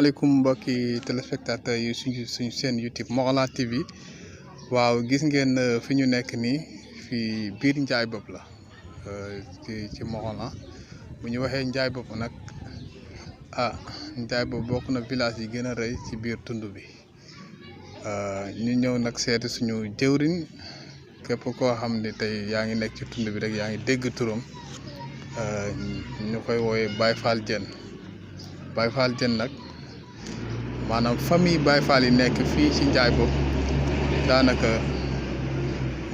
asalaamaaleykum mbokki téléspectateurs yi suñu chaîne YouTube Mongolan TV waaw gis ngeen fi ñu nekk nii fii biir Ndiaye Bopp la ci Mongolan bu ñu waxee Ndiaye Bopp nag Ndiaye Bopp bokk na village yi gën a rëy ci biir tund bi ñu ñëw nag seeti suñu jëwriñ képp koo xam ne tey yaa ngi nekk ci tund bi rek yaa ngi dégg turam ñu koy wooye Baye Fall Diène Baye Fall Diène nag maanaam famille Baye Fall yi nekk fii ci Ndiaye Bopp daanaka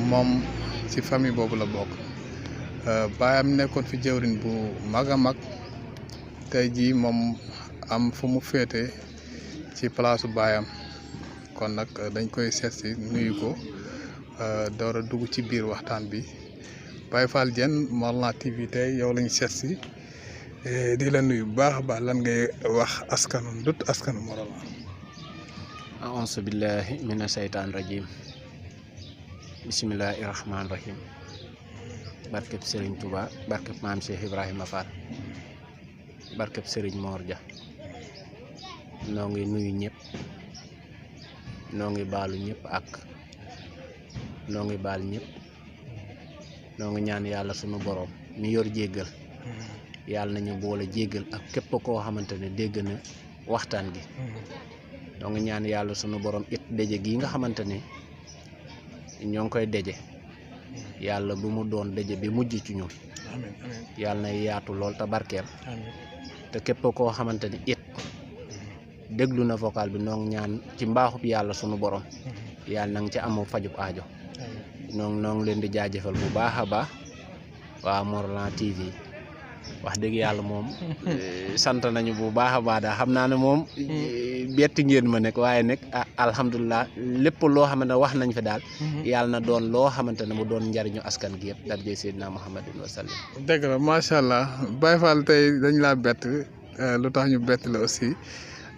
moom ci famille boobu la bokk baayam nekkoon fi jëwriñ bu mag a mag tey jii moom am fu mu féete ci palaasu baayam kon nag dañ koy seet si nuyu ko door a dugg ci biir waxtaan bi Baye Fall Diène Mongolan TV tey yow lañu seet si di la nuyu bu baax a baax lan ngay wax askanu ndut askanu Mongolan. a'uuzu billahi mina seytaan rajim bismillahi rahmaani rahim barkeb Serigne Touba barkeb maam Cheikh Ibrahima Fall barkeb Serigne Mor Dia noo ngi nuyu ñëpp noo ngi baalu ñëpp ak noo ngi baal ñëpp noo ngi ñaan yàlla sunu borom mi yor jéggal yàlla nañu boole jéggal ak képp koo xamante ne dégg na waxtaan gi ñoo ngi ñaan yàlla sunu borom it daje gi nga xamante ne ñoo ngi koy daje yàlla bu mu doon daje bi mujj ci ñun yàlla na yaatu lool te barkeel te képp koo xamante ne it déglu na vocal bi ñoo ngi ñaan ci mbaaxub yàlla sunu borom yàlla na nga ci amoo fajub aajo ñoo ngi leen di jaajëfal bu baax a baax waa Mongolan TV wax dëgg yàlla moom sant nañu bu baax a baax daal xam naa ne moom betti ngeen ma nekk waaye nag alhamdulilah lépp loo xamante ne wax nañ fi daal yàlla na doon loo xamante ne mu doon njariñu askan gi yëpp darje Seydina Muhammadin wa sallam. dëgg la macha allah Baye Fall tey dañ laa bett lu tax ñu bett la aussi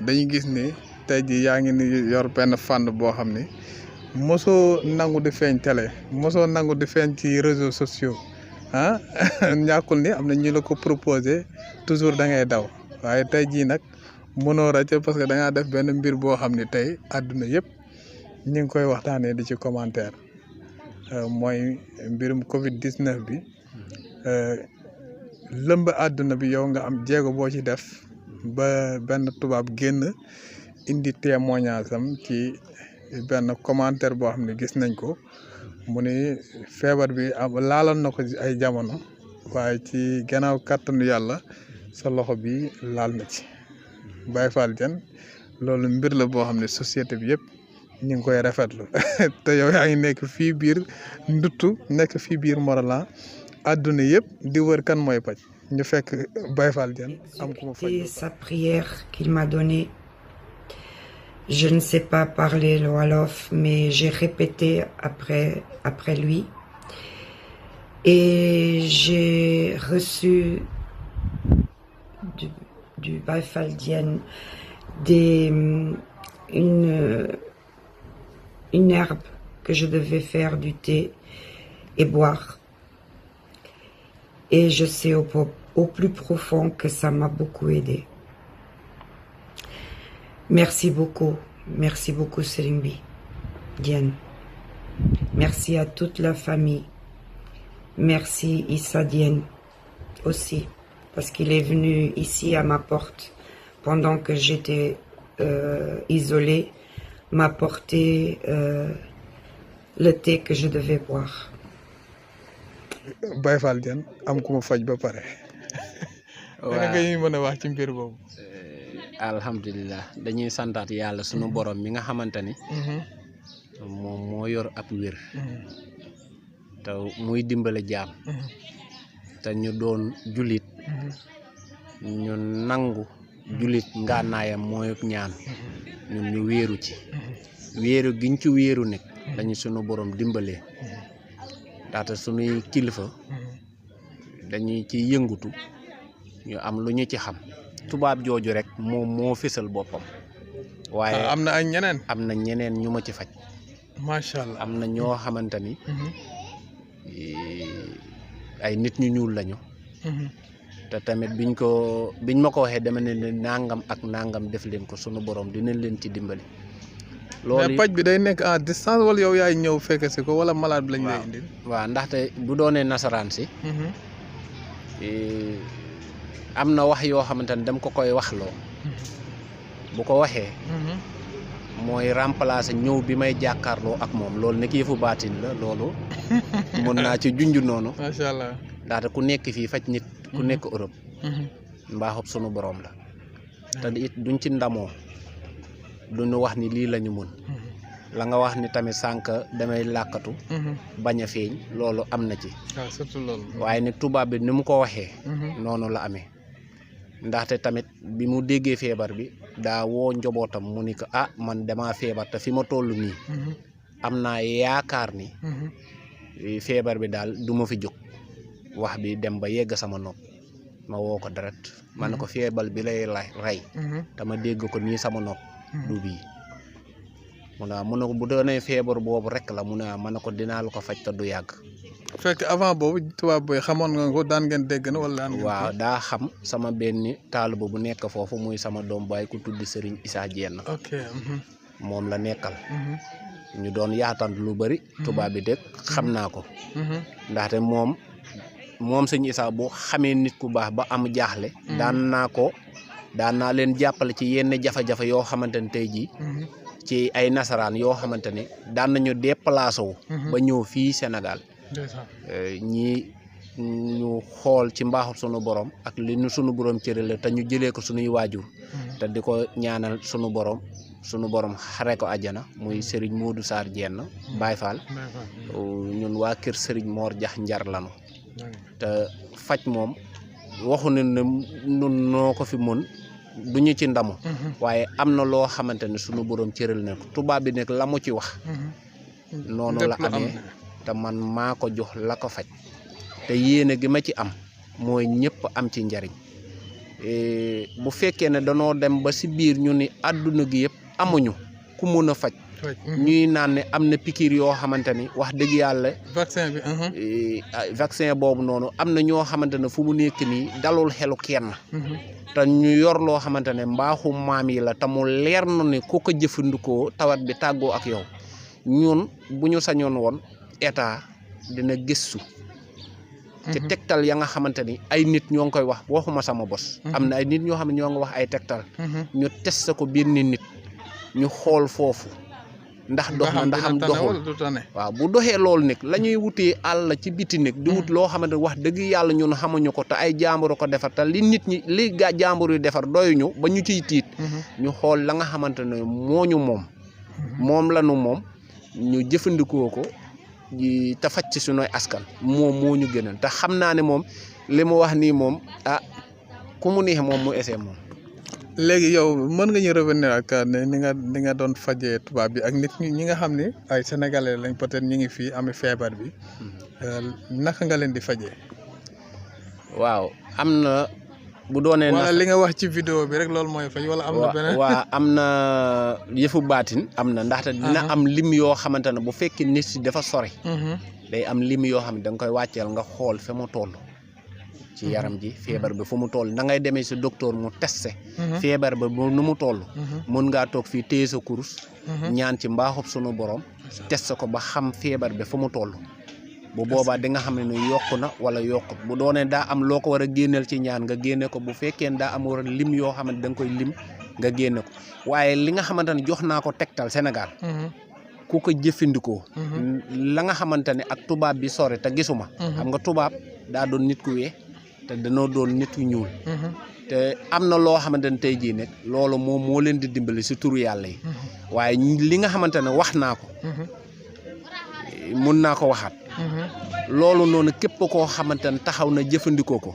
dañu gis ni tey ji yaa ngi ni yor benn fànn boo xam ni mosoo nangu di feeñ télé mosoo nangu di feeñ ci réseaux sociaux ñàkkul ni am na ñu la ko proposé toujours da ngay daw waaye tey jii nag mënoo rajo parce que da ngaa def benn mbir boo xam ne tey àdduna yëpp ñu ngi koy waxtaanee di ci commentaire mooy mbirum Covid 19 bi lëmb àdduna bi yow nga am jéego boo ci def ba benn tubaab génn indi témoignage am ci benn commentaire boo xam ne gis nañ ko. mu ni feebar bi laaloon na ko ay jamono waaye ci gannaaw kàttanu yàlla sa loxo bi laal na ci Baye Fall Diène loolu mbir la boo xam ne société bi yëpp ñu ngi koy rafetlu te yow yaa ngi nekk fii biir nduttu nekk fii biir Mongolan àdduna yëpp di wër kan mooy paj ñu fekk Baye Fall Diène am ku ma faj sa prière qu'il m'a donnée. Je ne sais pas parler le Wolof, mais j'ai répété après lui. Et j'ai reçu du Baye Fall Diène une herbe que je devais faire du thé et boire. Et je sais au plus profond que ça m'a beaucoup aidé. Merci beaucoup Serigne Diène. Merci à toute la famille. Merci Issa Diène aussi, parce qu'il est venu ici à ma porte pendant que j'étais isolée, m'apporter le thé que je devais boire. Baye Fall Diène am ku ma faj ba pare. waaw nga ñu mën a wax ci mbir boobu. alhamdulilah dañuy santaat yàlla sunu borom mi nga xamante ni moom moo yor ab wér te muy dimbale jaam te ñu doon julit ñu nangu julit ngànnaayam mooy ñaan ñun ñu wéeru ci wéeru giñ ci wéeru nekk dañu sunu borom dimbalee ndaxte sunuy kilifa dañuy ci yëngutu ñu am lu ñu ci xam tubaab jooju rek moom moo fésal boppam waaye am na ay ñeneen am na ñeneen ñu ma ci faj macha allah am na ñoo xamante ni ay nit ñu ñuul lañu te tamit biñ ma ko waxee dama ne leen nangam ak nangam def leen ko sunu borom dinañ leen ci dimbali. loolu mais paj bi day nekk en distance wala yow yaay ñëw fekk si ko wala malade bi lañ lay indil. waaw ndaxte bu doonee nasaraan si. am na wax yoo xamante ne dama ko koy waxloo. bu ko waxee. mooy remplacer ñëw bi may jàkkaarloo ak moom loolu nekk yëfu baatin la loolu. mën naa ci junj noonu. macha allah. ndaxte ku nekk fii faj nit ku nekk Europe. mbaaxub sunu borom la. te it duñ ci ndamoo. duñu wax ni lii la ñu mun. la nga wax ni tamit sànq damay làkkatu. bañ a feeñ loolu am na ci. waaw surtout loolu. waaye nag tubaab bi ni mu ko waxee. noonu la amee. ndaxte tamit bi mu déggee feebar bi daa woo njobootam mu ni ko man damaa feebar te fi ma toll nii. am naa yaakaar ni. feebar bi daal du ma fi jóg. wax bi dem ba yegg sama nopp ma woo ko direct ma ne ko feebar bi lay rey. te ma dégg ko nii sama nopp. du bii mu ne ko bu doonee feebar boobu rek la mu ne ma ne ko dinaa la ko faj te du yàgg. fekk avant boobu tubaab booy xamoon nga ko daan ngeen dégg na wala. waaw daa xam sama benn taalibe bu nekk foofu muy sama doom baay ku tudd Serigne Issa Diène. ok. moom la nekkal. ñu doon yaatal lu bari. tubaab bi dëkk xam naa ko. ndaxte moom Serigne Issa boo xamee nit ku baax ba am jaaxle. daan naa leen jàppale ci yenn jafe-jafe yoo xamante ne tey jii. ci ay nasaraan yoo xamante ne daan nañu déplacé wu. ba ñëw fii Sénégal. ñii ñu xool ci mbaaxu sunu borom ak li nu sunu borom cërale te ñu jëlee ko sunuy waajur. te di ko ñaanal sunu borom xare ko àjjana muy Serigne Modou Sarr Diène Baye Fall. ñun waa kër Serigne Mor Jax Njar lanu te faj moom waxu ne nun noo ko fi mën duñu ci ndamu. waaye am na loo xamante ne sunu borom cëral na ko tubaab bi nekk la mu ci wax. noonu la amee. te man maa ko jox la ko faj te yéene gi ma ci am mooy ñëpp am ci njariñ bu fekkee ne danoo dem ba si biir ñu ni àdduna gi yëpp amuñu ku mun a faj. ñuy naan ne am na pikiir yoo xamante ni wax dëgg yàlla. vaccin bi. vaccin boobu noonu am na ñoo xamante ne fu mu nekk nii dalul xelu kenn. te ñu yor loo xamante ne mbaaxu maam yi la te mu leer na ne ku ko jëfandikoo tawat bi tàggoo ak yow ñun bu ñu sañoon woon. état dina gëstu ci tegtal ya nga xamante ni ay nit ñoo ngi koy wax waxuma sama bos. am na ay nit ñoo xam ne ñoo ngi wax ay tegtal. ñu testé ko biir nit ñu xool foofu ndax dox na ndaxam doxul. waaw bu doxee loolu nag la ñuy wutee àll ci biti nag di wut loo xamante wax dëgg yàlla ñun xamuñu ko te ay jàmbur ko defar te li nit ñi li jàmbur yu defar doyuñu ba ñu ciy tiit. ñu xool la nga xamante ne moo ñu moom la ñu moom ñu jëfandikoo ko. te faj ci sunuy askan moom moo ñu gënal te xam naa ne moom li mu wax nii moom ku mu neex moom mu essayé moom. léegi yow mën nga ñu revenir ak ne ni nga doon fajee tubaab bi ak nit ñi nga xam ne ay sénégalais lañ peut-être ñu ngi fii amee feebar bi naka nga leen di fajee. waaw am na. bu doonee wala li nga wax ci vidéo bi rek loolu mooy faj wala am na beneen. waaw am na yëfu baatin am na ndaxte dina am lim yoo xamante ne bu fekkee nit si dafa sore. day am lim yoo xam ne da nga koy wàcceel nga xool fa mu toll. ci yaram ji feebar bi fu mu toll da ngay demee si docteur mu testé. feebar ba nu mu toll. mën ngaa toog fii téye sa kurus. ñaan ci mbaaxub sunu borom. testé ko ba xam feebar bi fu mu toll. bu boobaa di nga xam ne yokku na wala yokkut bu doonee daa am loo ko war a génneel ci ñaan nga génne ko bu fekkee daa am war a lim yoo xamante da nga koy lim nga génne ko waaye li nga xamante ne jox naa ko tegtal Sénégal. ku ko jëfandikoo. la nga xamante ne ak tubaab bi sore te gisuma. xam nga tubaab daa doon nit ku weex te danoo doon nit ku ñuul. te am na loo xamante ne tey jii nag loolu moom moo leen di dimbali si turu yàlla yi. waaye li nga xamante ne wax naa ko. mun naa ko waxaat. loolu noonu képp koo xamante ne taxaw na jëfandikoo ko.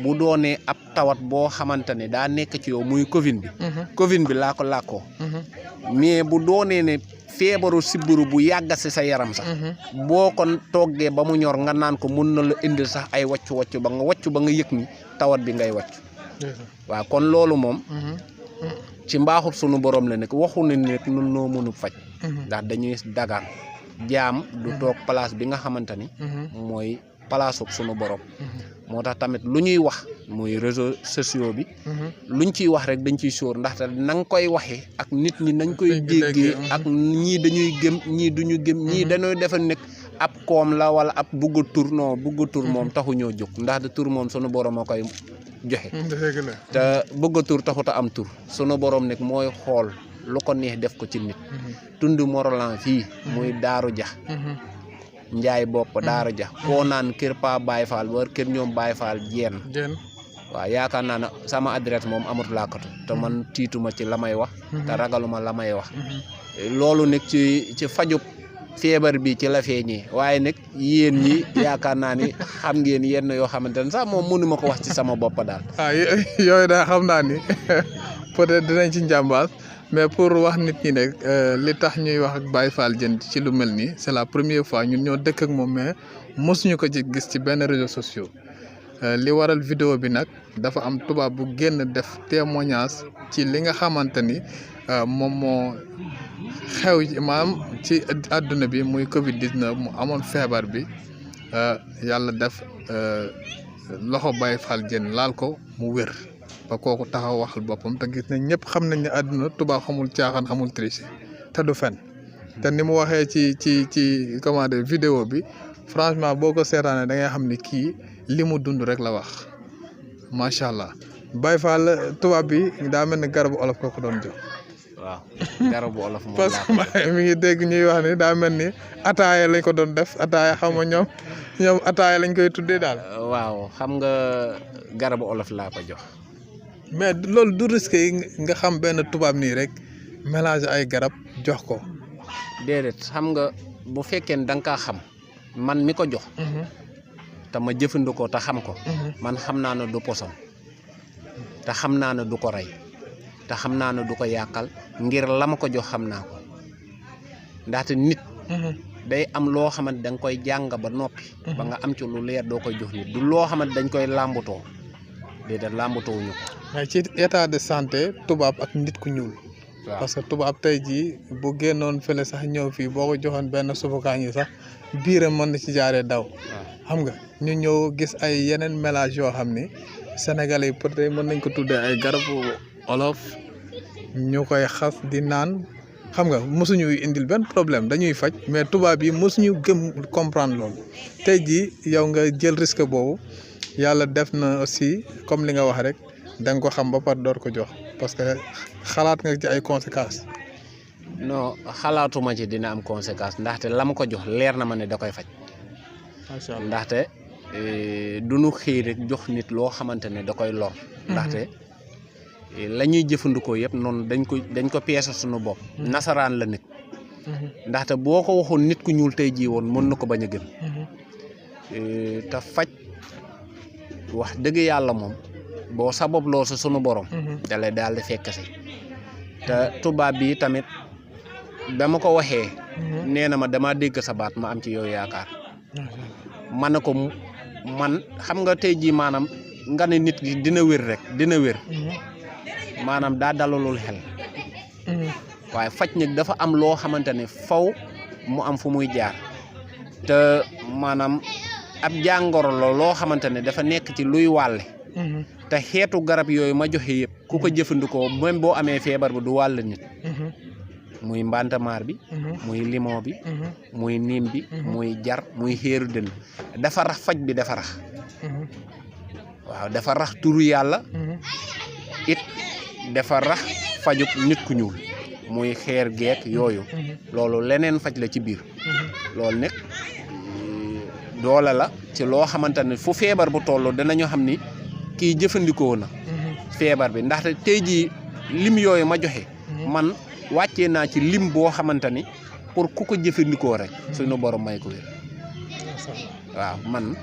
bu doonee ab tawat boo xamante ne daa nekk ci yow muy Covid bi. Covid bi laa ko làkkoo. mais bu doonee ne feebaru sibiru bu yàgg si sa yaram sax. boo ko toggee ba mu ñor nga naan ko mun na la indil sax ay wàccu ba nga yëg ni tawat bi ngay wàccu. waaw kon loolu moom. ci mbaaxut sunu borom la nekk waxu ne nekk nun noo mënu faj. ndax dañuy dagaan. jaam du toog place bi nga xamante ni mooy place sunu borom moo tax tamit lu ñuy wax muy réseaux sociaux bi luñ ciy wax rek dañ ciy sóor ndaxte na nga koy waxee ak nit ñi nañ koy déggee ak ñii dañuy gëm ñii duñu gëm ñii dañuy defa nekk ab koom la wala ab bugg tur non bugg tur moom taxu ñoo jóg ndaxte tur moom sunu borom a koy joxe te bëgg tur taxut a am tur sunu borom nekk mooy xool lu ko neex def ko ci nit tund Morolan fii muy Daaru Ja Njaay bopp Daaru Ja koo naan kër Pa Baye Fall war kër ñoom Baye Fall jeen waaw yaakaar naa ne sama adresse moom amut làkkatu te man tiituma ci la may wax te ragaluma la may wax loolu nag ci fajub feebar bi ci la feeñee waaye nag yéen ñi yaakaar naa ni xam ngeen yenn yoo xamante ne sax moom mënuma ko wax ci sama bopp daal yooyu daal xam naa ni peut-être dinañ ci njàmbaas mais pour wax nit ñi nag li tax ñuy wax ak Baye Fall Diène ci lu mel nii c'est la première fois ñun ñoo dëkk ak moom mais mosuñu ko ci gis ci benn réseaux sociaux li waral vidéo bi nag dafa am tubaab bu génn def témoignage ci li nga xamante ni moom moo xew maanaam ci àdduna bi muy Covid 19 mu amoon feebar bi yàlla def loxo Baye Fall Diène laal ko mu wér ba kooku taxaw waxal boppam te gis nañ ñëpp xam nañ ne àdduna tubaab xamul caaxaan xamul tricher te du fen te ni mu waxee ci comment dire vidéo bi franchement boo ko seetaanee da ngay xam ni kii li mu dund rek la wax macha allah Baye Fall tubaab bi daa mel ni garabu olof ko doon jox. waaw garabu olof moom parce que mi ngi dégg ñuy wax ni daa mel ni ataaya lañ ko doon def ataaya xam nga ñoom ataaya lañ koy tuddee daal. waaw xam nga garabu olof laa ko jox. mais loolu du risque yi nga xam benn tubaab nii rek mélanger ay garab jox ko. déedéet xam nga bu fekkee ne da nga kaa xam man mi ko jox. te ma jëfandikoo te xam ko. man xam naa ne du poson te xam naa ne du ko rey te xam naa ne du ko yàqal ngir la ma ko jox xam naa ko ndaxte nit. day am loo xamante da nga koy jàng ba noppi. ba nga am ci lu leer doo koy jox nit du loo xamante dañ koy làmbutoo déedéet làmbutoo wuñu ko. mais ci état de santé tubaab ak nit ku ñuul. waaw parce que tubaab tey jii bu génnoon fële sax ñëw fii boo ko joxoon benn sufukaan yi sax biiram mën na ci jaaree daw. xam nga ñu ñëw gis ay yeneen mélange yoo xam ni sénégalais yi peut-être mën nañ ko tuddee ay garabu olof ñu koy xas di naan xam nga mosuñu indil benn problème dañuy faj mais tubaab yi mosuñu gëm comprendre loolu tey jii yow nga jël risque boobu yàlla def na aussi comme li nga wax rek da nga ko xam ba par door ko jox parce que xalaat nga ci ay conséquences. non xalaatuma ci dina am conséquence ndaxte la ma ko jox leer na ma ne da koy faj. macha allah ndaxte du nu xëy rek jox nit loo xamante ne da koy lor. ndaxte la ñuy jëfandikoo yëpp noonu dañ ko peese suñu bopp. nasaraan la nit. ndaxte boo ko waxoon nit ku ñuul tey jii woon mën na ko bañ a gëm. te faj wax dëgg yàlla moom boo sababloo sa sunu borom. dalay daal di fekk si. te tubaab bi tamit dama ko waxee. nee na ma dama dégg sa baat ma am ci yow yaakaar. ma ne ko man xam nga tey jii maanaam nga ne nit ki dina wér rek dina wér. maanaam daa dalalul xel. waaye faj nag dafa am loo xamante ne faw mu am fu muy jaar. te maanaam ab jàngoro la loo xamante ne dafa nekk ci luy wàlle. te xeetu garab yooyu ma joxe yëpp ku ko jëfandikoo même boo amee feebar bi du wàll nit. muy mbantamaar bi. muy limon bi. muy niim bi. muy jar muy xéeru dënn dafa rax faj bi dafa rax. waaw dafa rax turu yàlla. it dafa rax fajub nit ku ñuul muy xeer geek yooyu. loolu leneen faj la ci biir. loolu nag doole la ci loo xamante ne fu feebar bu toll danañu xam ni kii jëfandikoo na. feebar bi ndaxte tey jii lim yooyu ma joxe. man wàccee naa ci lim boo xamante ni pour ku ko jëfandikoo rek suñu borom may ko wér. waaw man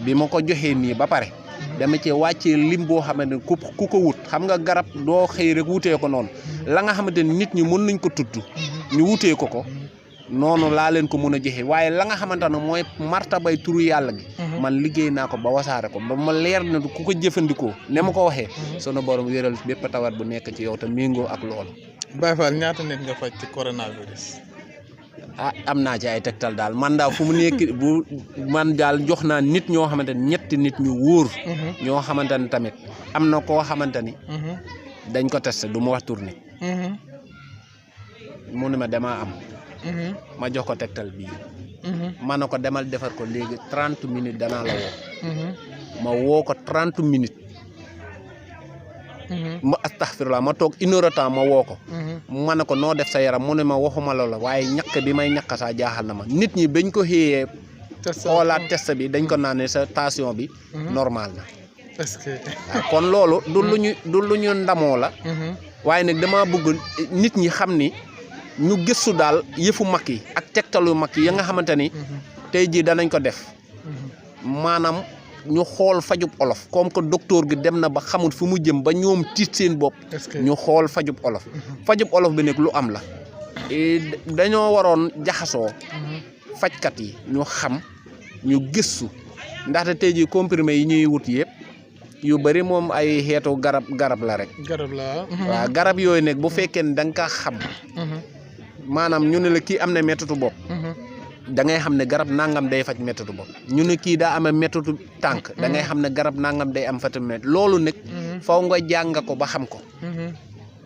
bi ma ko joxee nii ba pare dama cee wàccee lim boo xamante ni ku ko wut xam nga garab doo xëy rek wutee ko noonu la nga xamante ni nit ñi mën nañ ko tudd ñu wutee ko noonu laa leen ko mën a joxe waaye la nga xamante ne mooy martabay turu yàlla gi. man liggéey naa ko ba wasaare ko ba ma leer na ku ko jëfandikoo ne ma ko waxee. sunu borom wéral bépp tawat bu nekk ci yow te méngoo ak loolu. Baye Fall ñaata nit nga faj ci coronavirus. ah am naa ci ay tegtal daal man daal fu mu nekk bu man daal jox naa nit ñoo xamante ni ñetti nit ñu wóor. ñoo xamante ni tamit am na koo xamante ni. dañ ko testé du ma wax tourné. mu ne ma damaa am. ma jox ko tegtal bii. ma ne ko demal defar ko léegi 30 minutes danaa la woo. ma woo ko 30 minutes. ma astaghfirullah ma toog 1 heure de temps ma woo ko. ma ne ko noo def sa yaram mu ne ma waxuma loola waaye ñàkk bi may ñàkk saa jaaxal na ma nit ñi bañ ko xëyee. xoolaat test bi dañ ko naan ne sa tension bi. normal na. est-ce que. waaw kon loolu du lu ñu ndamoo la. waaye nag dama bëgg nit ñi xam ni ñu gëstu daal yëfu mag yi ak tegtalu mag yi ya nga xamante ni. tey jii danañ ko def. maanaam. ñu xool fajub olof comme que docteur gi dem na ba xamul fu mu jëm ba ñoom tiit seen bopp. ñu xool fajub olof. fajub olof bi nag lu am la. dañoo waroon jaxasoo. fajkat yi ñu xam ñu gëstu ndaxte tey jii comprimé yi ñuy wut yëpp yu bari moom ay xeetu garab la rek. garab la waaw garab yooyu nag bu fekkee ne da nga kaa xam. maanaam ñu ne la kii am na méttitu bopp. da ngay xam ne garab nangam day faj méttitu bopp ñu ne kii daa amee méttitu tànk da ngay xam ne garab nangam day am fatu métti loolu nag faw nga jàng ko ba xam ko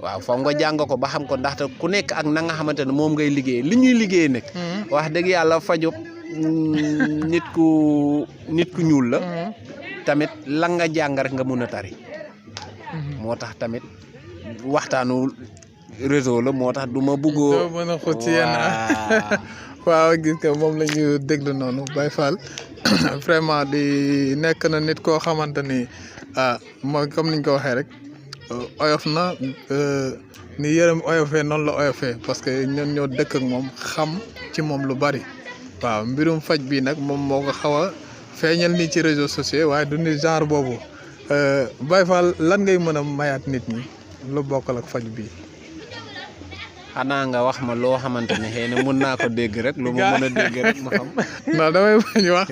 waaw faw nga jàng ko ba xam ko ndaxte ku nekk ak na nga xamante ne moom ngay liggéey li ñuy liggéey nag wax dëgg yàlla fajub nit ku ñuul la tamit la nga jàng rek nga mun a tari moo tax tamit waxtaanu réseau la moo tax du ma bëggoo mën a xut ci yenn waaw gis nga moom la ñu déglu noonu Baye Fall vraiment di nekk na nit koo xamante ni mooy comme niñ ko waxee rek oyof na ni yërëm oyofee noonu la oyofee parce que ñun ñoo dëkk ak moom xam ci moom lu bari waaw mbirum faj bi nag moom moo ko xaw a feeñal nii ci réseaux sociaux waaye du ni genre boobu Baye Fall lan ngay mën a mayaat nit ñi lu bokkal ak faj bi. xanaa nga wax ma loo xamante ne xëy na mun naa ko dégg rek lu ma mën a dégg rek ma xam. non damay bañ wax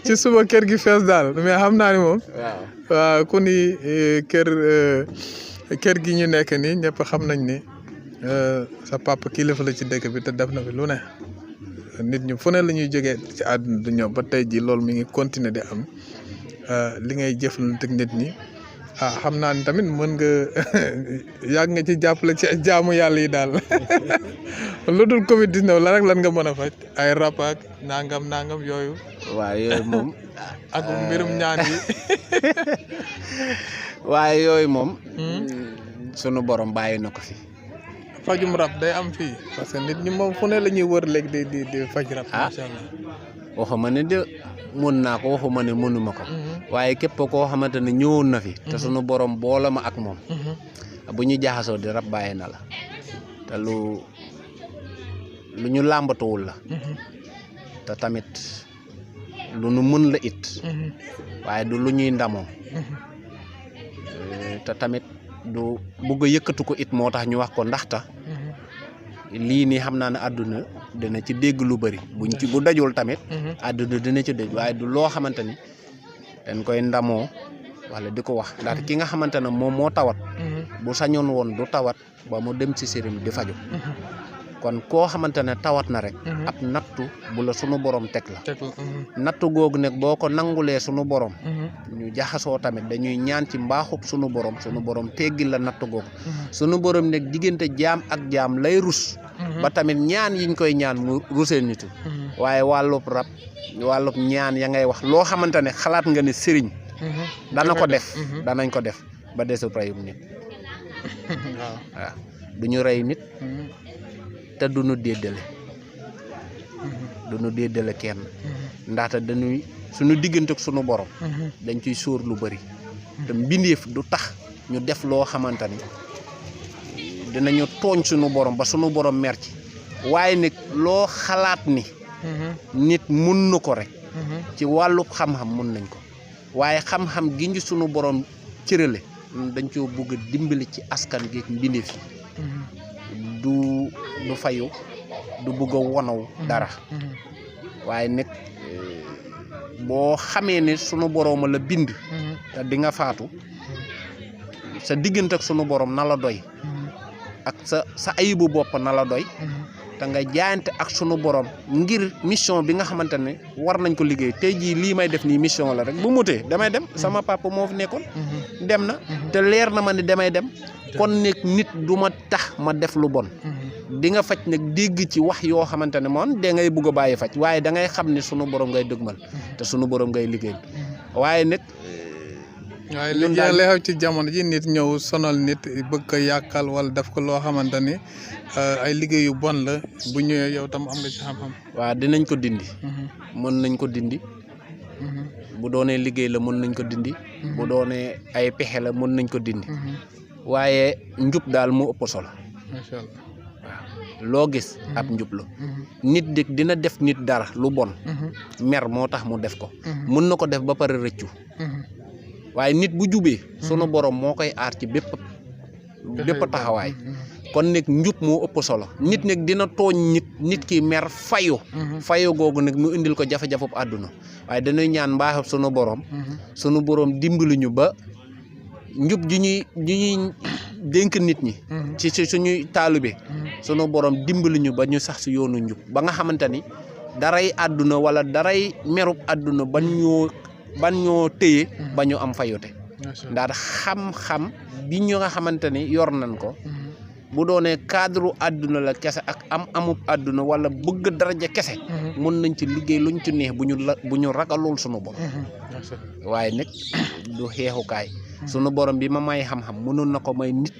ci suba kër gi fees daal mais xam naa ni moom. waaw ku ni kër gi ñu nekk nii ñëpp xam nañ ni sa papa kilifa la ci dëkk bi te def na fi lu ne nit ñi fu ne la ñuy jógee ci àdduna du ñëw ba tey jii loolu mi ngi continuer di am li ngay jëflante ak nit ñi. xam naa ni tamit mën nga yàgg nga ci jàppale ci jaamu yàlla yi daal lu dul Covid 19 la rek lan nga mën a faj ay rap ak nangam yooyu. waaw yooyu moom. ak mbirum ñaan yi. waaye yooyu moom. sunu borom bàyyi na ko fi. fajum rap day am fii parce que nit ñi moom fu ne la ñuy wër léegi di faj rap. macha allah waxuma ne de mun naa ko waxuma ne mënuma ko. waaye képp koo xamante ne ñëwoon na fi. te sunu borom boole ma ak moom. bu ñu jaxasoo di rab bàyyi na la. te lu ñu làmbatuwul la. te tamit lu nu mën la it. waaye du lu ñuy ndamoo. te tamit du bëgg a yëkkatu ko it moo tax ñu wax ko ndaxta. lii nii xam naa ne àdduna dina ci dégg lu bari buñ ci bu dajul tamit. àdduna dina ci dégg waaye du loo xamante ni dañ koy ndamoo wala di ko wax ndax ki nga xamante ne moom moo tawat. bu sañoon woon du tawat ba mu dem ci sëriñ di faju kon koo xamante ne tawat na rek. ab nattu bu la sunu borom teg la. nattu googu nag boo ko nangulee sunu borom. ñu jaxasoo tamit dañuy ñaan ci mbaaxub sunu borom teggil la nattu googu. sunu borom nag diggante jaam ak jaam lay rus. ba tamit ñaan yiñ koy ñaan mu rusee nitu waaye wàllub rab wàllub ñaan ya ngay wax loo xamante ne xalaat nga ne sëriñ. dana ko def danañ ko def ba desu reyum nit. waaw du ñu rey nit. te du nu déddale kenn ndaxte dañuy suñu diggante ak sunu borom dañ ciy sóor lu bari te mbindeef du tax ñu def loo xamante ni dinañu tooñ sunu borom ba sunu borom mer ci waaye nag loo xalaat ni nit mun na ko rek ci wàllu xam-xam mun nañ ko waaye xam-xam gi ñu sunu borom cërale dañ coo bëgg a dimbali ci askan gi mbindeef yi du fayu du bëgg a wonaw dara waaye nag boo xamee ne sunu borom la bind te di nga faatu sa diggante ak sunu borom na la doy ak sa ayibu bopp na la doy te nga jaayante ak sunu borom ngir mission bi nga xamante ne war nañ ko liggéey tey jii lii may def nii mission la rek bu mutee damay dem sama papa moo fi nekkoon dem na te leer na ma ne damay dem kon nekk nit du ma tax ma def lu bon di nga faj nag dégg ci wax yoo xamante ne moom da ngay bugg a bàyyi faj waaye da ngay xam ne sunu borom ngay dëgmal te sunu borom ngay liggéey waaye nag waaye li xew ci jamono ji nit ñëw sonal nit bëgg ko yàqal wala def ko loo xamante ni ay liggéey yu bon la bu ñëwee yow tam am nga ci xam-xam. waaw dinañ ko dindi. mën nañ ko dindi. bu doonee liggéey la mën nañ ko dindi. bu doonee ay pexe la mën nañ ko dindi. waaye njub daal moo ëpp solo. macha allah waaw loo gis ab njub la. nit dina def nit dara lu bon. mer moo tax mu def ko. mën na ko def ba pare rëccu. waaye nit bu jubee sunu borom moo koy aar ci bépp taxawaay kon nag njub moo ëpp solo nit nag dina tooñ nit ki mer fayu googu nag mu indil ko jafe-jafe bu àdduna waaye dañuy ñaan mbaaxam sunu borom dimbali ñu ba njub ji ñuy dénk nit ñi ci suñuy taalibe sunu borom dimbali ñu ba ñu sax si yoonu njub ba nga xamante ni daray àdduna wala daray merub àdduna ban ñoo téye ba ñu am fayute ndax xam-xam bi ñu nga xamante ni yor nañ ko bu doonee cadre àdduna la kese ak amub àdduna wala bëgg daraja kese mën nañ ci liggéey luñ ci neex bu ñu ragalul sunu borom waaye nag du xeexukaay sunu borom bi ma may xam-xam mënoon na ko may nit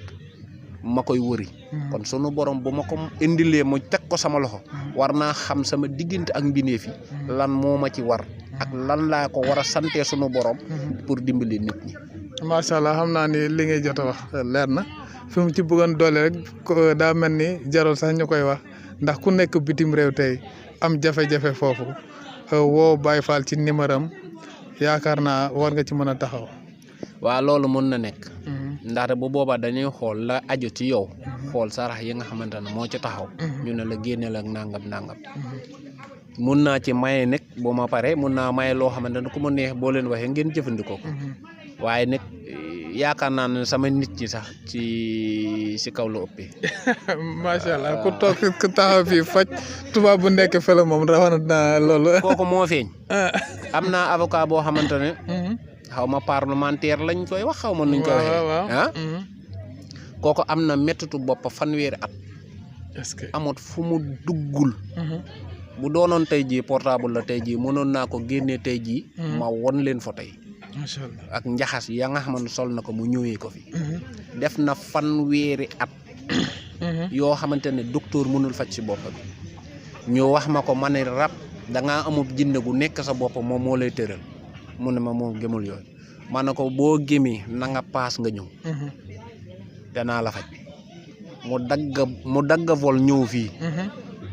ma koy wëri kon sunu borom bu ma ko indilee mu teg ko sama loxo war naa xam sama diggante ak mbindeef yi lan moo ma ci war ak lan laa ko war a sante sunu borom pour dimbali nit ñi. macha allah xam naa ni li ngay jot a wax leer na fi mu ci bëggoon doole rek daa mel ni jarul sax ñu koy wax ndax ku nekk bitim réew tey am jafe-jafe foofu woo Baye Fall ci numéro am yaakaar naa war nga ci mën a taxaw. waaw loolu mën na nekk. ndaxte bu boobaa dañuy xool la aju ci yow. xool sarax yi nga xamante ne moo ci taxaw. ñu ne la génneel ak nangam. mun naa ci maye nag boo ma paree mun naa maye loo xamante ne ku ma neex boo leen waxee ngeen jëfandikoo ko waaye nag yaakaar naa ne sama nit ñi sax ci kaw la ëppee. macha allah ku toog ku taxaw fii faj tubaab bu nekk fële moom rawatina naa loolu. kooku moo feeñ. am naa avocat boo xamante ne. xaw ma parlementaire lañ koy wax xaw ma nuñ koy waxee. kooku am na méttitu bopp fanweeri at. est-ce que amut fu mu duggul. bu doonoon tey jii portable la tey jii mënoon naa ko génnee tey jii. ma won leen fa tey. macha allah ak njaxas ya nga xam ne sol na ko mu ñëwee ko fi. def na fanweeri at. yoo xamante ne docteur mënul faj si bopp bi. ñu wax ma ko ma ne rab da ngaa amub jinne gu nekk sa bopp moom moo lay tëral mu ne ma moo gëmul yooyu ma ne ko boo gëmee na nga paas nga ñëw. danaa la faj mu dagg vol ñëw fii.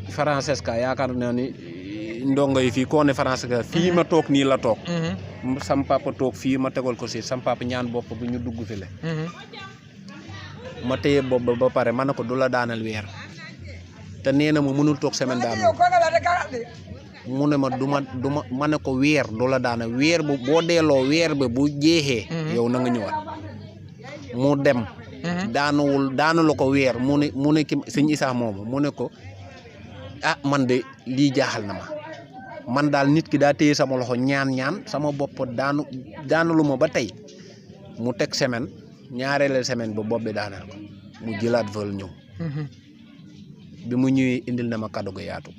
Francesca yaakaar naa ni ndongo yi fii koo ne Francesca fii ma toog nii la toog. sam papa toog fii ma tegal ko si sam papa ñaan bopp bi ñu dugg fi le ma téye bopp ba pare ma ne ko du la daanal weer te nee na ma mënul toog semaine daanal mu ne ma ma ne ko weer du la daanal weer bu boo delloo weer ba bu jeexee. yow na nga ñëwaat mu dem. daanu la ko weer mu ne ki sëñ Issa moomu mu ne ko. man de lii jaaxal na ma man daal nit ki daa téye sama loxo ñaan sama bopp daanu lu ma ba tey mu teg semaine ñaareelu semaine ba bopp bi daanal ko mu jëlaat vol ñëw. bi mu ñëwee indil na ma kàddu gu yaatu.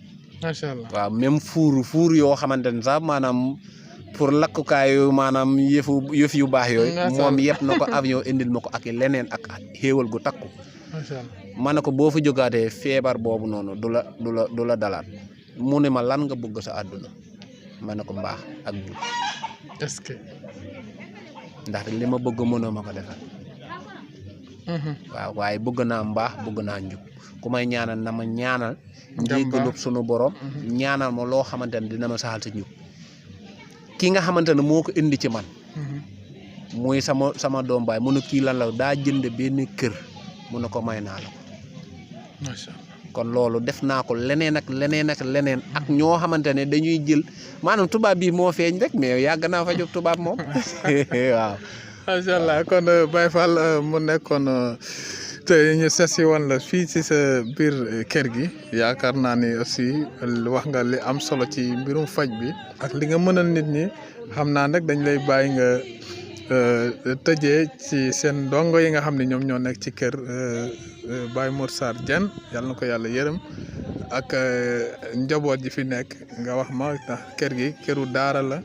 macha allah waaw même fuur yoo xamante ne sax maanaam pour lakkukaayu maanaam yëf yu baax yooyu. moom yëpp na ko avion indil ma ko ak leneen ak xéewal gu takku. macha allah ma ne ko boo fa jógaatee feebar boobu noonu du la dalaat mu ne ma lan nga bëgg sa àdduna ma ne ko mbaax ak jub. est-ce que. ndaxte li ma bëgg mënoo ma ko defal. waaw waaye bëgg naa mbaax bëgg naa njub ku may ñaanal na ma ñaanal. njéggalub sunu borom. ñaanal ma loo xamante ne dina ma saxal sa njub. ki nga xamante ne moo ko indi ci man. muy sama doom baay mu ne kii lan la daa jënd benn kër. mu ne ko may naa la ko. macha allah kon loolu def naa ko leneen ak ñoo xamante ne dañuy jël maanaam tubaab bi moo feeñ rek mais yàgg naa fa jóg tubaab moom waaw. macha allah kon Baye Fall mu nekkoon tey ñu sesi woon la fii ci sa biir kër gi yaakaar naa ni aussi wax nga li am solo ci mbirum faj bi ak li nga mënal nit ñi xam naa nag dañ lay bàyyi nga tëjee ci seen ndongo yi nga xam ne ñoom ñoo nekk ci kër Baye Mor Sarr Diène yàlla na ko yàlla yërëm ak njaboot ji fi nekk nga wax ma ndax kër gi këru daara la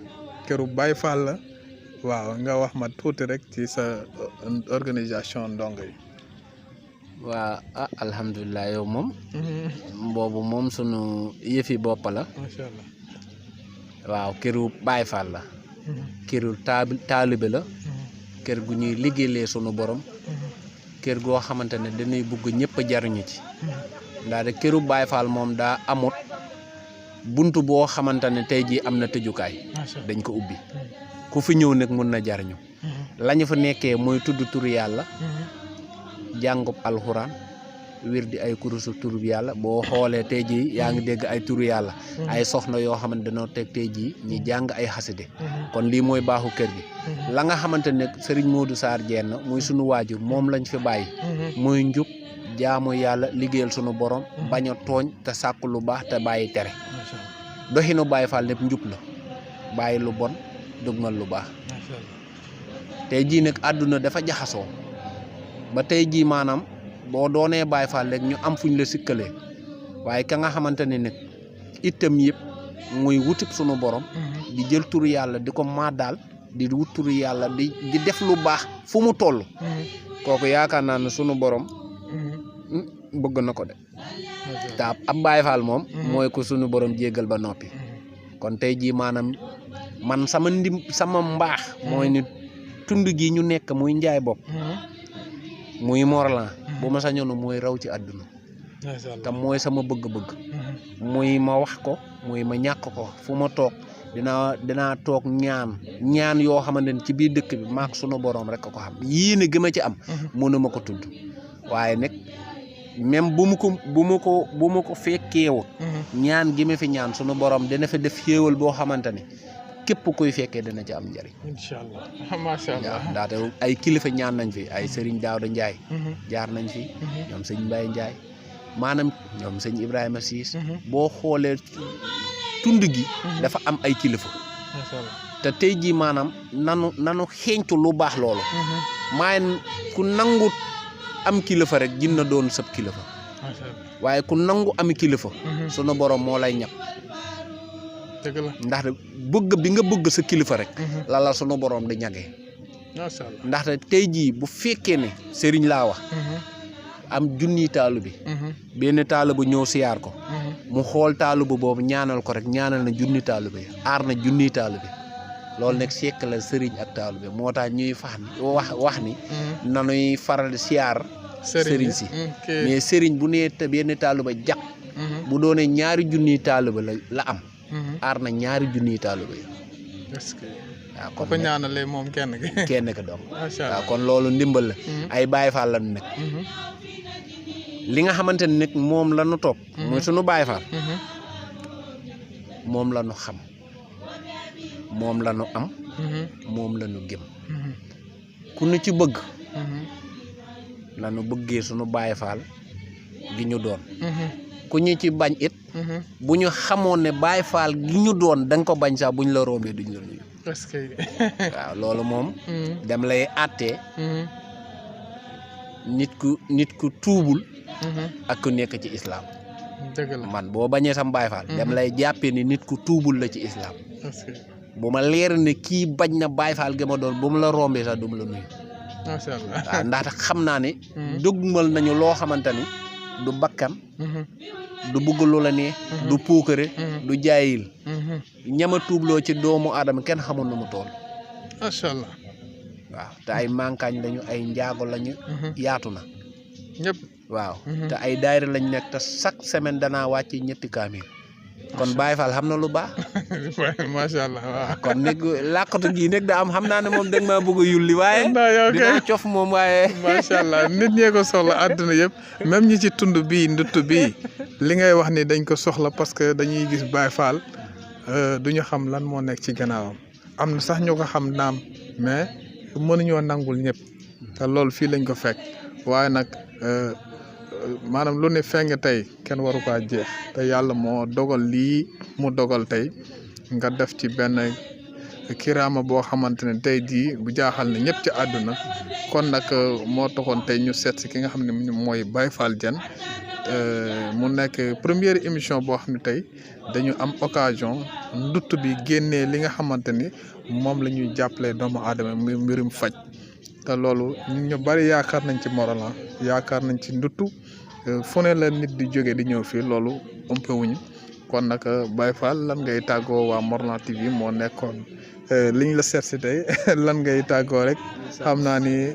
këru Baye Fall la waaw nga wax ma tuuti rek ci sa organisation ndongo yi. waa alhamdulilah yow moom boobu moom sunu yëfi bopp la macha allah waaw këru Baye Fall la këru taalibe la kër gu ñuy liggéeyee sunu borom kër goo xamante ne dañuy bugg ñëpp jariñu ci ndax de këru Baye Fall moom daa amut buntu boo xamante ne tey jii am na tëjukaay dañ ko ubbi ku fi ñëw nag mun na jariñu lañu fa nekkee mooy tudd turu yàlla jàngub alxuraan wir di ay kurusu turu yàlla boo xoolee tey jii yaa ngi dégg ay turu yàlla ay soxna yoo xamante dañoo teg tey jii ñi jàng ay xaside kon lii mooy baaxu kër gi la nga xamante ne Serigne Modou Sarr Diène muy sunu waajur moom lañ fi bàyyi muy njub jaamu yàlla liggéeyal sunu borom bañ a tooñ te sàkku lu baax te bàyyi tere doxinu Baye Fall lépp njub la bàyyi lu bon dugmal lu baax tey jii nag àdduna dafa jaxasoo ba tey jii maanaam boo doonee Baye Fall rek ñu am fuñ la sikkalee waaye ka nga xamante ne nag itam yëpp muy wutib sunu borom di jël turu yàlla di ko daal di wut turu yàlla di def lu baax fu mu toll kooku yaakaar naa ne sunu borom bëgg na ko de te ab Baye Fall moom mooy ko sunu borom jéggal ba noppi kon tey jii maanaam man sama mbaax mooy ni tund gi ñu nekk muy njaay bopp muy Morlan bu ma sañoon mooy raw ci àdduna te mooy sama bëgg-bëgg muy ma wax ko muy ma ñàkk ko fu ma toog dinaa toog ñaan yoo xamante ne ci biir dëkk bi maak sunu borom rek ko xam yéene gi ma ci am mënuma ko tudd waaye nag même bu ma ko fekkeewut ñaan gi ma fi ñaan sunu borom dina fi def xéewal boo xamante ne képp kuy fekkee dina ci am njëriñ incha allah macha allah ndaxte ay kilifa ñaan nañ fi ay Serigne Daouda Ndiaye jaar nañ fi ñoom sëñ Mbaye Ndiaye maanaam ñoom sëñ Ibrahima Siis boo xoolee tund gi dafa am ay kilifa te tey jii maanaam nanu xeeñtu lu baax loolu maaye ku nangu am kilifa rek jinna doon sab kilifa waaye ku nangu ami kilifa sunu borom moo lay ñàkk dëgg la ndaxte bëgg bi nga bëgg sa kilifa rek la sunu borom di ñagee macha allah ndaxte tey jii bu fekkee ne sëriñ laa wax am junniy taalu bi benn taalu bu ñëw siyaar ko mu xool taalu bu boobu ñaanal ko rek ñaanal na junni taalu bi aar na junniy taalu bi loolu nag sekk la sëriñ ak taalu bi moo tax ñuy wax ni nanuy faral siyaar sëriñ si mais sëriñ bu nee benn taalu ba jàq bu doonee ñaari junniy taalu ba la am aar na ñaari junniy taalu ba est-ce que waaw kon ko ñaanalee moom kenn ko doom macha allah waaw kon loolu ndimbal la ay Baye Fall la nekk li nga xamante ne nag moom la ñu topp mooy sunu Baye Fall moom la ñu xam moom la ñu am moom la ñu gëm ku ñu ci bëgg la ñu bëggee sunu Baye Fall gi ñu doon ku ñu ci bañ it bu ñu xamoon ne Baye Fall gi ñu doon da nga ko bañ sax buñ la rombee duñ la nuyu parce que waaw loolu moom dem lay àttee nit ku tuubul ak ku nekk ci islam dëgg la man boo bañee sam Baye Fall dem lay jàppee ni nit ku tuubul la ci islam bu ma leer ne kii bañ na Baye Fall gi ma doon bu mu la rombee sax du mu la nuyu macha allah waaw ndaxte xam naa ne dëgmal nañu loo xamante ni du bakkan du bugg lu la ne du puukare du jaayil ñama tuubloo ci doomu aadama kenn xamul nu mu tool macha allah waaw te ay mankaañ lañu ay njaago lañu yaatu na ñëpp waaw te ay daayira lañ nekk te chaque semaine danaa wàcc ñetti kaamil kon Baye Fall xam na lu baax macha allah waaw kon nag làkkatu gii nag da am xam naa ne moom da nga maa bëgg a yulli waaye dinaa cof moom waaye macha allah nit ñee ko soxla àdduna yëpp même ñi ci tund bii ndutt bii li ngay wax ni dañ ko soxla parce que dañuy gis Baye Fall duñu xam lan moo nekk ci gannaawam am na sax ñu ko xam naam mais mënuñoo nangul ñëpp te loolu fii lañ ko fekk waaye nag maanaam lu ne feng tey kenn waru kaa jeex te yàlla moo dogal lii mu dogal tey nga def ci benn kiraama boo xamante ne tey jii bu jaaxal ne ñëpp ci àdduna kon nag moo taxoon tey ñu seet si ki nga xam ne mooy Baye Fall Diène mu nekk première émission boo xam ne tey dañu am occasion ndutt bi génnee li nga xamante ni moom la ñuy jàppale doomu aadama mbirum faj te loolu ñu bari yaakaar nañ ci Morolan yaakaar nañ ci nduttu fu ne la nit di jóge di ñëw fii loolu umpewuñu kon nag Baye Fall lan ngay tàggoo waa Morolan TV moo nekkoon liñ la seet si tey lan ngay tàggoo rek xam naa ni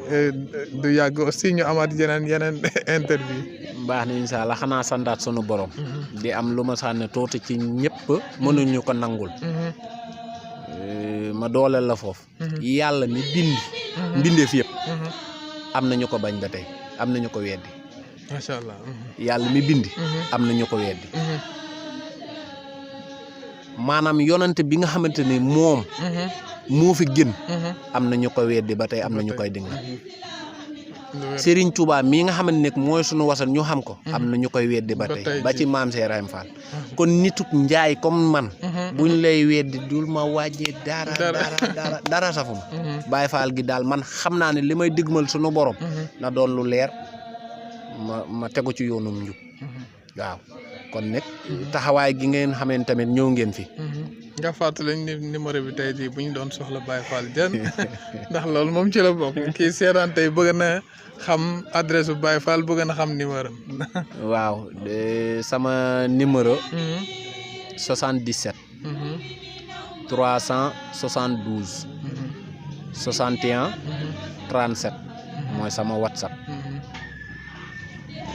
du yàgg aussi ñu amaat yeneen interview. baax na incha allah xanaa santaat sunu borom. di am lu ma sànne tuuti ci ñëpp mënuñu ko nangul. ma dooleel la foofu. yàlla mi bind. mbindeef yëpp. am na ñu ko bañ ba tey am na ñu ko weddi. macha allah. yàlla mi bind. am na ñu ko weddi. maanaam yonante bi nga xamante ni moom. moo fi gën. am na ñu ko weddi ba tey am na ñu koy dinga. Serigne Touba mii nga xamante ne mooy sunu wasal ñu xam ko. am na ñu koy weddi ba tey ba ci maam Cheikh Ibrahima Fall. kon nitut njaay comme man. buñ lay weddi dul ma wàjjee dara safuma. Baye Fall gi daal man xam naa ne li may digmal sunu borom. na doon lu leer ma tegu ci yoonum njub. waaw kon nag taxawaay gi ngeen xamee tamit ñëw ngeen fi. nga fàttali ni numéro bi tey jii bu ñu doon soxla Baye Fall Diène ndax loolu moom ci la bokk kii seetaan tey bëgg na xam adresse bu Baye Fall bëgg na xam numéro waaw sama numéro. 77. 372. 61. 37. mooy sama WhatsApp.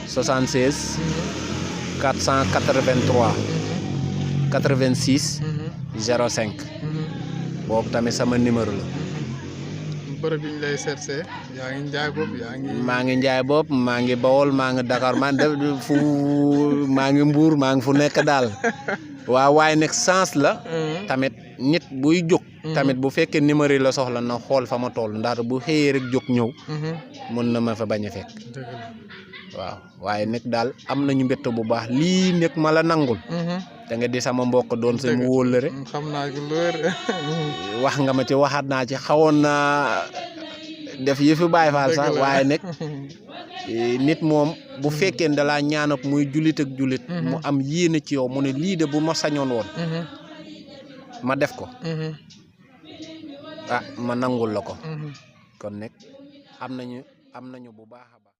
76. 483. 86. 05. boobu tamit sama numéro la. bërëb bi ñu lay seetsee yaa ngi Njaay bopp maa ngi Njaay bopp maa ngi Bawol maa ngi Dakar maa ngi Mbuur maa ngi fu nekk daal. waaw waaye nag sens la. tamit nit buy jóg. tamit bu fekkee numéro yi la soxla na xool fa ma toll ndax bu xëyee rek jóg ñëw. mën na ma fa bañ a fekk. waaw waaye nag daal am nañu mbett bu baax lii nekk ma la nangul. da nga di sama mbokk doon sa mu wóllëre. xam naa ko lool. wax nga ma ci waxaat naa ci xawoon naa def yëfi Baye Fall sax waaye nag nit moom bu fekkee ne dalaa ñaanap muy julit ak julit. mu am yéene ci yow mu ne lii de bu ma sañoon woon. ma def ko. ah ma nangul la ko. kon nag am nañu bu baax.